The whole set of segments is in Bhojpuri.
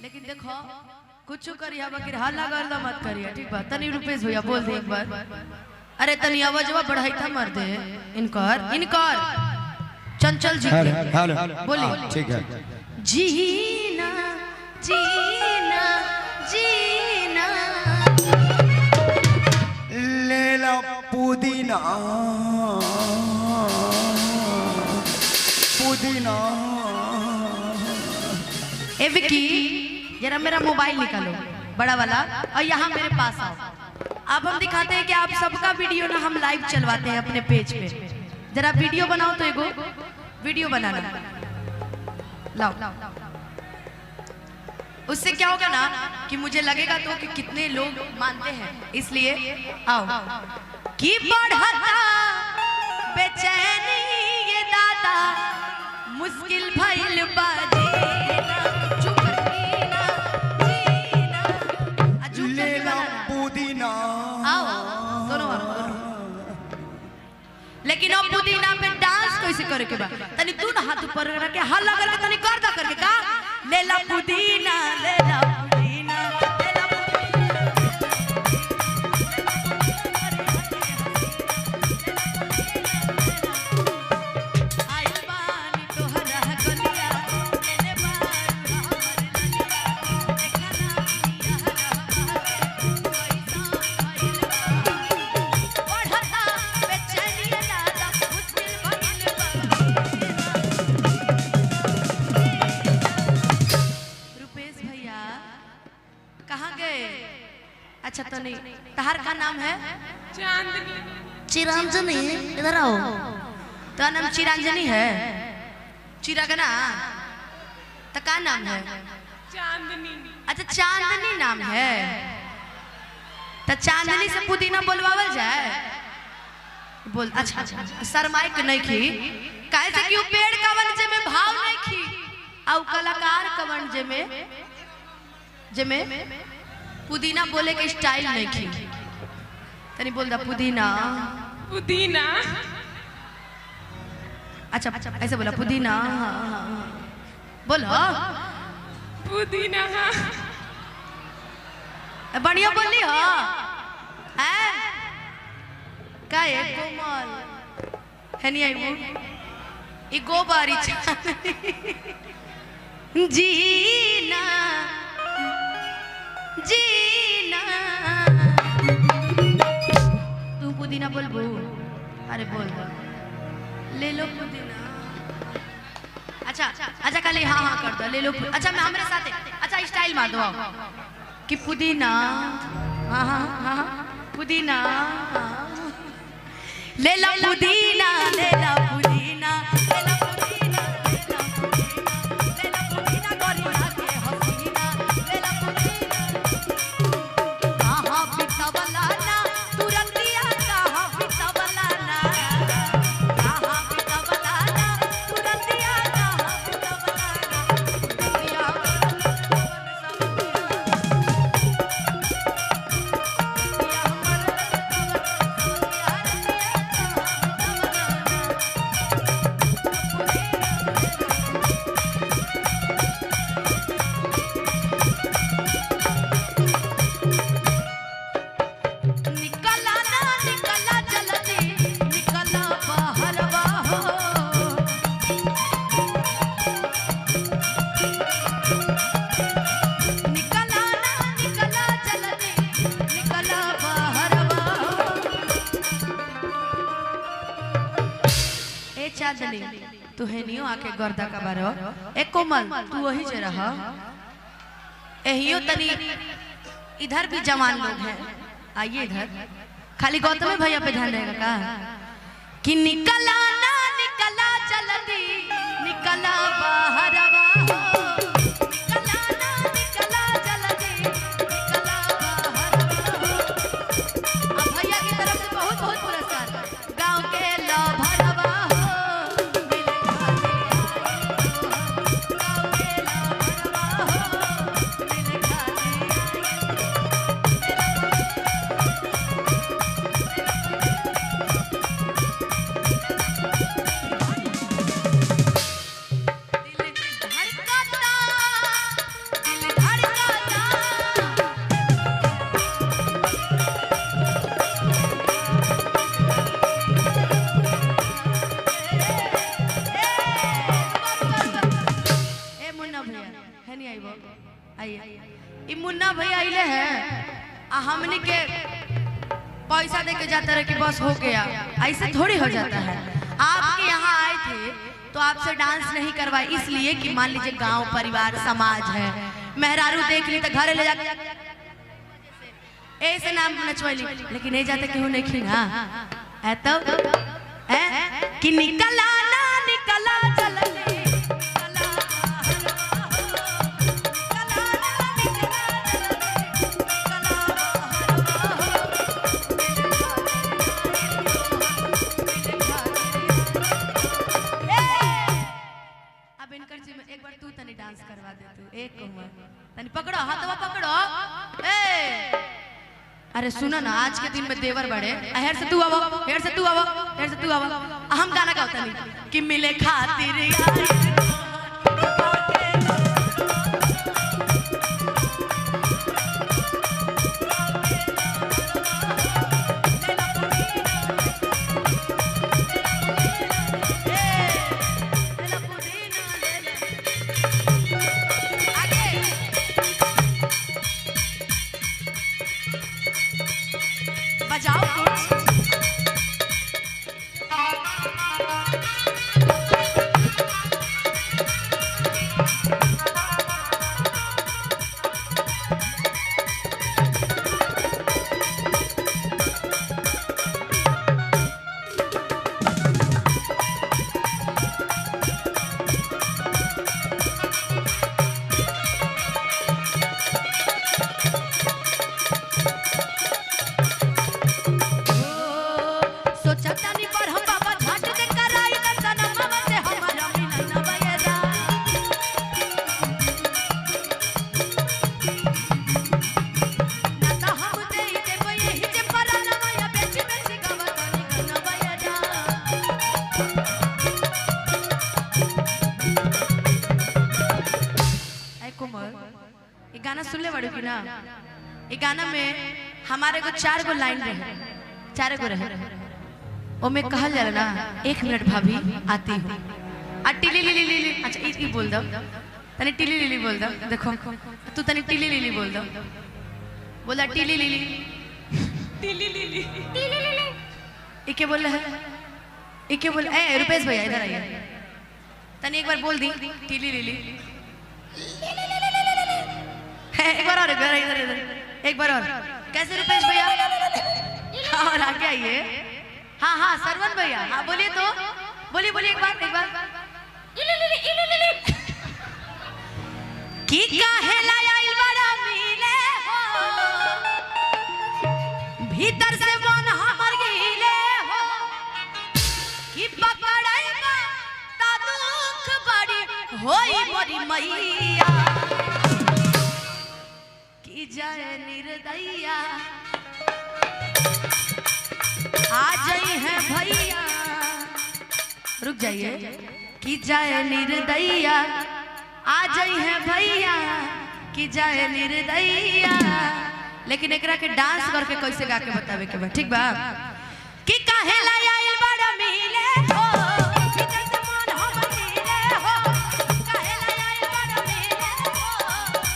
लेकिन देखो कुछ करिया बाकी हल्ला गर्दा मत करिया, ठीक बा? तनी रुपेश भैया बोल दे एक बार। अरे तनी आवाजवा बढ़ाई था मर दे इनकर इनकर चंचल जी हेलो के। हेलो बोली। ठीक है। जीना जीना जीना ले लो पुदीना पुदीना। ए विकी जरा मेरा मोबाइल निकालो बड़ा वाला और यहाँ मेरे पास आओ। अब हम दिखाते हैं कि आप सबका वीडियो ना हम लाइव चलवाते हैं अपने पेज पे। जरा वीडियो बनाओ तो एगो वीडियो बनाना लाओ। उससे क्या होगा ना कि मुझे लगेगा तो कि कितने लोग मानते हैं, इसलिए आओ। कि बढ़ता बेचैनी ये दादा मुश्किल भइल बा जीना, चुप जीना जीना आ चुप ले करके लो बनाना। पुदीना। आओ दोनों आओ, दोनों। लेकिन अब पुदीना पे डांस कैसे करे के बा? तनी तू ना हाथ ऊपर रख के हल्ला करके तनी कर दा करके का ले ला पुदीना ले ला पुदीना ले ला पुदीना। आइल बानी तोहरा गलिया, लेले बानी हमर ललिया, देखा ना दुनिया रहवा के, कैसा भइल बा। बढ़ता बेचैनी दादा मुश्किल भइल बा। रुपेश भैया कहाँ गए? अच्छा तो नहीं, तहार का नाम है? चांदनी। चिरंजनी, इधर आओ। तो नाम चिरंजनी है? चिरागना तो का नाम है? चांदनी। अच्छा चांदनी नाम है, तो चांदनी से पुदीना बोलवावल जाए? बोल। अच्छा शर्माए के नहीं खी, काहे से कि उ पेड़ कवन जे में भाव नहीं खी आ उ कलाकार कवन जे में पुदीना बोले के स्टाइल नहीं खी। तनी बोल दा पुदीना पुदीना। अच्छा ऐसे बोला पुदीना, बोलो पुदीना। बढ़िया बोली हो हैं? का है कोमल है नहीं आई वो ई गोबारी जीना जीना। तू पुदीना बोलबू? अरे बोल दो, ले लो पुदीना। अच्छा अच्छा खाली हाँ हाँ कर दो, ले लो। अच्छा मैं हमारे साथ है। अच्छा स्टाइल मार दो आओ कि पुदीना हाँ हाँ हाँ पुदीना ले ला पुदीना ले ला पुदीना ले ला पुदीना ले ला पुदीना ले ला पुदीना गोरिया के हसीना ले ला पुदीना। कहाँ बितवला ना तुरंतिया, कहाँ बितवला ना, कहाँ बितवला ना तुरंतिया, कहाँ बितवला ना तुरंतिया। निकला ना निकला जल्दी निकला बाहर हो। निकला ना निकला जल्दी निकला बाहर हो। ए चांदनी तू है नियो आके गर्दा का बारो। ए कोमल तू वही जे रह, एहियो तनी इधर भी जवान लोग हैं, आइए इधर। खाली गौतम भैया पे ध्यान रहेगा का कि निकला ना निकला जल्दी निकला बाहर हो। निकला ना निकला जल्दी निकला बाहर हो। अब भैया की तरफ से बहुत बहुत पुरस्कार गांव के लभरवा हो, मिले खाते आए हो। गांव के लभरवा हो, मिले खाते आए हो। दिल है नहीं आइबो आइए। ई मुन्ना भैया आइले हैं आ हमनी के पैसा दे के जाता रहे कि बस हो गया, ऐसे थोड़ी हो जाता है। आपके यहाँ आए थे तो आपसे डांस नहीं करवाए इसलिए कि मान लीजिए गांव परिवार समाज है, मेहरारू देख ली तो घर ले जा ऐसे नाम नचवैली, लेकिन नहीं जाते क्यों नहीं खी ना है तब है कि निकला ना निकला चलने निकला अब इनकर जी में एक बार तू तनी डांस करवा दे, तू एक कुमार तनी पकड़ो हाथवा पकड़ो। ए अरे सुनो ना, आज के दिन में देवर बड़े, हेर से तू आवो, हेर से तू आवो, हेर से तू आवो, हम गाना गाओ तनी कि मिले खातिर यार। बजाओ कुछ। गाना सुन ले बड़ू की ना, ये गाना में हमारे को चार गो लाइन रहे, चार गो रहे, ओ में कहल जाला ना एक मिनट भाभी आती हूँ, आ टिली लिली लिली, अच्छा ई बोल दो तनी टिली लिली बोल दो, देखो तू तनी टिली लिली बोल दो, बोला Tilly lily Tilly lily Tilly lily, ई के बोल रहे, ई के बोल, ए रुपेश भैया इधर आइए, तनी एक बार बोल दी टिली लिली, एक बार और, एक बार इधर इधर, एक बार और, कैसे रुपेश भैया और आगे आइए, हाँ हाँ सरवन भैया, हाँ बोलिए तो, बोलिए बोलिए एक बार, एक बार की काहे लायल बड़ा मिले हो, भीतर से मन हमर गिले हो, कि पकड़ाई ता दुख बड़ी होई मोरी मैया, की जय निर्दया आ जाई है भैया, रुक जाइए, की जय निर्दया आ जाई है भैया, की जय निर्दया, लेकिन एकरा के डांस करके कैसे गा के बतावे के बा, ठीक बा, कि काहे लायल बड़ा मिले हो, भीतर से मन हमर मिले हो, काहे लायल बड़ा मिले हो,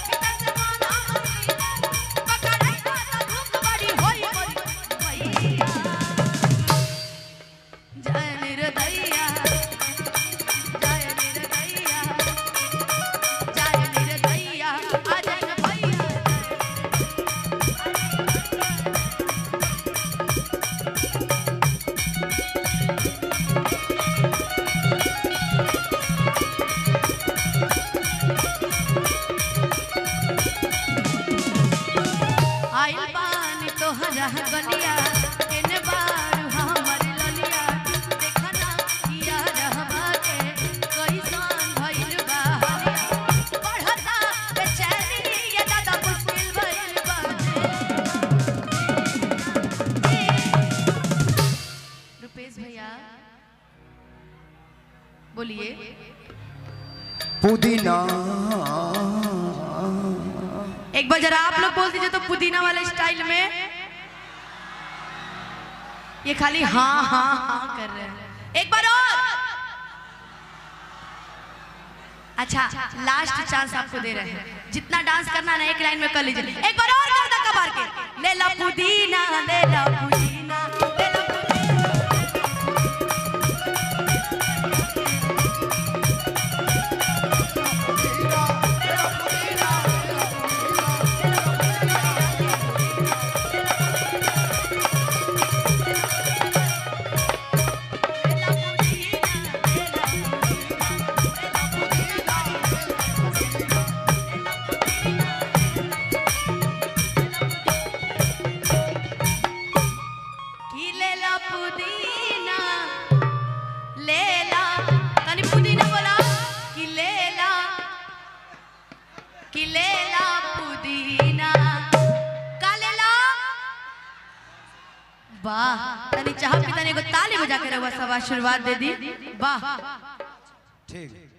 भीतर से मन हमर मिले, पकड़ाई ता दुख बड़ी होई मोरी मैया, जय निर्दया जय निर्दया जय निर्दया आ जाए भैया। आइल बानी तोहरा गलिया एने बारू हमर ललिया, देखना किया रहबा के कैसन भइल बा हालिया, बढ़ता बेचैनी ये दादा मुश्किल भइल बा। रुपेश भैया बोलिए पुदीना, एक बार जरा आप लोग बोल दीजिए तो पुदीना वाले स्टाइल में, ये खाली हाँ हाँ हाँ कर रहे हैं, एक बार और। अच्छा, लास्ट चांस आपको दे रहे हैं, जितना डांस करना है ना एक लाइन में कर लीजिए। एक बार और कर धक्का मार के, ले ला पुदीना, ले ला पुदीना, ले ला पुदीना। की ले ला पुदीना, ले ला, तनी पुदीना बोला, कि ले ला, कि ले ला पुदीना, का ले ला। वाह, तनी चाह के तनी एगो ताली बजा के रहुआ सब आशीर्वाद दे दी। वाह, ठीक।